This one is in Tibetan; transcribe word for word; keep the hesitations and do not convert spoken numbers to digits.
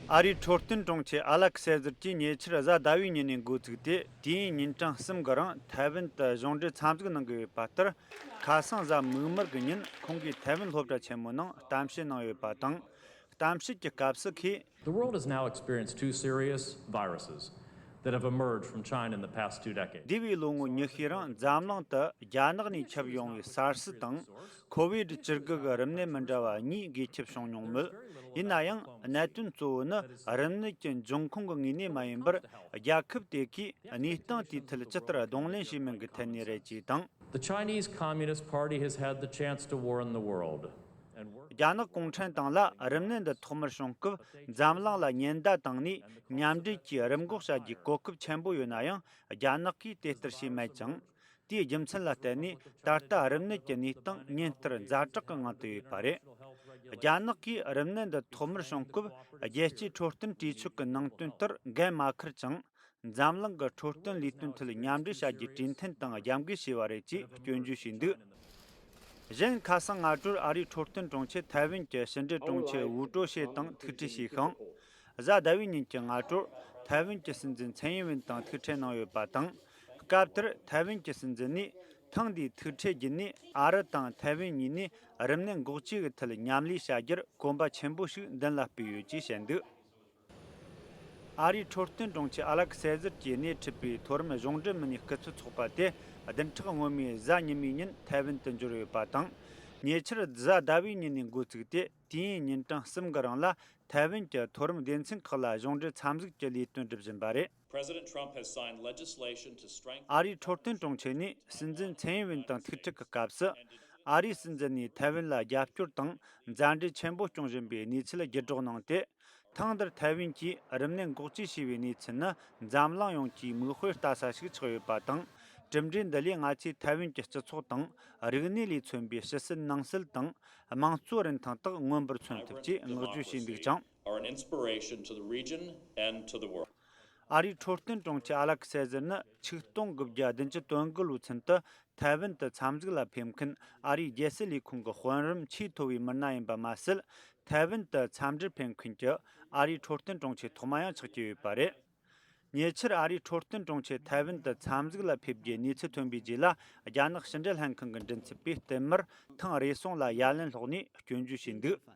ཨ་རིའི་འཕྲོད་བསྟེན་དྲུང་ཆེ་ཨ་ལེག་སེ་ཟེར་གྱིས་ཉེ་ཆར་གཟའ་ཟླ་བའི་ཉིན་ནས་འགོ་བཙུགས་ཏེ། དུས་ཡུན་ཉིན་གྲངས་གསུམ་གྱི་རིང་ཐའེ་ཝན་དུ་གཞུང་འབྲེལ་འཚམས་གཟིགས་གནང་གི་ཡོད་པ་ལྟར། ཁ་སང་གཟའ་མིག་དམར་གྱི་ཉིན་ཁོང་གིས་ཐའེ་ཝན་སློབ་གྲྭ་ཆེན་མོའི་ནང་གཏམ་བཤད་གནང་ཡོད་པ་དང་། གཏམ་བཤད་ཀྱི་སྐབས་སུ་ཁོས། The world has now experienced two serious viruses that have emerged from China in the past two decades. འདས་པའི་ལོ་ངོ་ཉི་ཤུའི་རིང་འཛམ་གླིང་དུ་རྒྱ་ནག་ནས་ཁྱབ་ཡོང་བའི་སར་སི་དང་ཁོ་ཝིད་བཅུ་དགུ་གི་རིམས་ནད་མི་འདྲ་བ་གཉིས་འགོས་ཁྱབ་བྱུང་མྱོང་མོད། ཡིན་ན་ཡང་གནད་དོན་གཙོ་བོ་ནི་རིམས་ནད་ཀྱི་འབྱུང་ཁུངས་ཀྱི་ངོས་ནས་མ་ཡིན་པར། རྒྱལ་ཁབ་དེ་གས་གནས་སྟངས་དེའི་ཐད་ཇི་ལྟར་གདོང་ལེན་བྱེད་མིན་གྱི་ཐད་ནས་རེད་ཅེས་དང་། The Chinese Communist Party has had the chance to warn the world. And work རྒྱ་ནག་གུང་ཁྲན་ཏང་ལ་རིམས་ནད་འདི་ཐོག་མར་བྱུང་སྐབས་འཛམ་གླིང་ལ་ཉེན་བརྡ་བཏང་ནས་མཉམ་འབྲེལ་གྱིས་རིམས་འགོག་བྱ་རྒྱུའི་གོ་སྐབས་ཆེན་པོ་ཡོད་ན་ཡང་། རྒྱ་ནག་གིས་དེ་ལྟར་བྱས་མེད་ཅིང་། དེའི་རྒྱུ་མཚན་ལ་བརྟེན་ནས་ད་ལྟ་རིམས་ནད་ཀྱི་གནས་སྟངས་ཉིན་ལྟར་ཛ་དྲག་གི་ངང་དུ་ཡོད་པ་རེད། རྒྱ་ནག་གིས་རིམས་ནད་འདི་ཐོག་མར་བྱུང་སྐབས་རྒྱལ་སྤྱིའི་འཕྲོད་བསྟེན་གྲོས་ཚོགས་ཀྱི་ནང་དོན་ལྟར་འགན་མ་འཁུར་ཅིང་། འཛམ་གླིང་གི་འཕྲོད་བསྟེན་ལས་དོན་ཐད་མཉམ་འབྲེལ་བྱ་རྒྱུའི་གྲོས་མཐུན་དང་རྒྱབ་འགལ་བྱས་པ་རེད་ཅེས་སྐྱོན་བརྗོད་བྱས་འདུག་གཞན་ཁ་སང་སྔ་དྲོར་ཨ་རིའི་འཕྲོད་བསྟེན་དྲུང་ཆེ་ཐའེ་ཝན་གྱི་ཕྱི་འབྲེལ་དྲུང་ཆེ་ཝུའུ་ཀྲོ་ཤེ་དང་ཐུག་འཕྲད་བྱས་ཤིང་། གཟའ་ཟླ་བའི་ཉིན་གྱི་སྔ་དྲོར་ཐའེ་ཝན་གྱི་སྲིད་འཛིན་ཚན་ཡིན་ཝེན་དང་ཐུག་འཕྲད་གནང་ཡོད་པ་དང་། སྐབས་དེར་ཐའེ་ཝན་གྱི་སྲིད་འཛིན་ནས་ཐེངས་འདིའི་ཐུག་འཕྲད་བརྒྱུད་ནས་ཨ་རི་དང་ཐའེ་ཝན་གཉིས་ནས་རིམས་ནད་འགོག་བཅོས་ཀྱི་ཐད་མཉམ་ལས་བྱ་རྒྱུར་གོམ་པ་ཆེན་པོ་ཞིག་མདུན་ལ་སྤོས་ཡོད་ཅེས་བཤད་འདུག་ཨ་རིའི་འཕྲོད་བསྟེན་དྲུང་ཆེ་ཨ་ལེག་སེ་ཟེར་གྱིས་སྣེ་ཁྲིད་པའི་མཐོ་རིམ་གཞུང་འབྲེལ་མི་སྣའི་སྐུ་ཚབ་ཚོགས་པ་དེ་བདུན་ཕྲག་སྔོན་མའི་གཟའ་ཉི་མའི་ཉིན་ཐའེ་ཝན་དུ་འབྱོར་ཡོད་པ་དང་། ཉེ་ཆར་གཟའ་ཟླ་བའི་ཉིན་ནས་འགོ་བཙུགས་ཏེ་དུས་ཡུན་ཉིན་གྲངས་གསུམ་གྱི་རིང་ལ་ཐའེ་ཝན་གྱི་མཐོ་རིམ་སྡེ་ཚན་ཁག་ལ་གཞུང་འབྲེལ་འཚམས་གཟིགས་ཀྱི་ལས་དོན་སྒྲུབ་བཞིན་པ་རེད། President Trump has signed legislation to strengthen ཨ་རིའི་འཕྲོད་བསྟེན་དྲུང་ཆེ་ནས་སྲིད་འཛིན་ཚན་ཡིན་ཝེན་དང་ཐུག་འཕྲད་ཀྱི་སྐབས་སུ། ཨ་རིའི་སྲིད་འཛིན་ནས་ཐའེ་ཝན་ལ་རྒྱབ་སྐྱོར་དང་མཛའ་འབྲེལ་ཆེན་པོ་སྐྱོང་བཞིན་པའི་གནས་ཚུལ་བརྒྱུད་སྒྲོག་གནང་སྟེ། ཐེངས་འདིར་ཐའེ་ཝན་གྱིས་རིམས་ནད་འགོག་བཅོས་བྱས་པའི་གནས་ཚུལ་ནི་འཛམ་གླིང་ཡོངས་ཀྱི་མིག་དཔེ་ལྟ་ས་ཞིག་ཆགས་ཡོད་པ་དང་། གྲུབ་འབྲས་འདི་ལས་ང་ཚོས་ཐའེ་ཝན་གྱི་སྤྱི་ཚོགས་དང་རིག་གནས་ལས་མཚོན་པའི་ཕྱི་སྲིད་ནང་སྲིད་དང་དམངས་གཙོའི་རིན་ཐང་དག་མངོན་པར་མཚོན་ཐུབ་ཅེས་བསྔགས་བརྗོད་བྱས་འདུག་ཅིང་། Are an inspiration to the region and to the world. ཨ་རིའི་འཕྲོད་བསྟེན་དྲུང་ཆེ་ཨ་ལེག་སེ་ཟེར་ནི་ཆིག་སྟོང་དགུ་བརྒྱ་བདུན་ཅུ་དོན་དགུ་ལོའི་ཚུན་དུ་ཐའེ་ཝན་དུ་འཚམས་གཟིགས་ལ་ཕེབས་མཁན་ཨ་རིའི་རྒྱལ་སྲིད་ལས་ཁུངས་ཀྱི་དཔོན་རིགས་ཆེས་མཐོ་བའི་མི་སྣ་ཡིན་པ་མ་ཟད། ཐའེ་ཝན་དུ་འཚམས་འདྲིར་ཕེབས་མཁན་གྱི་ཨ་རིའི་འཕྲོད་བསྟེན་དྲུང་ཆེ་ཐོག་མ་ཡང་ཆགས་ཀྱི་ཡོད་པ་རེད། ཉེ་ཆར་ཨ་རིའི་འཕྲོད་བསྟེན་དྲུང་ཆེ་ཐའེ་ཝན་དུ་འཚམས་གཟིགས་ལ་ཕེབས་རྒྱུའི་གནས་ཚུལ་ཐོན་པའི་རྗེས་ལ། རྒྱ་ནག་ཕྱི་འབྲེལ་ལྷན་ཁང་གི་མགྲིན་ཚབ་པས་བསྟུད་མར་ཐེངས་རེ་ཟུང་ལ་ཡ་ལན་སློག་ནས་སྐྱོན་བརྗོད་བྱས་འདུག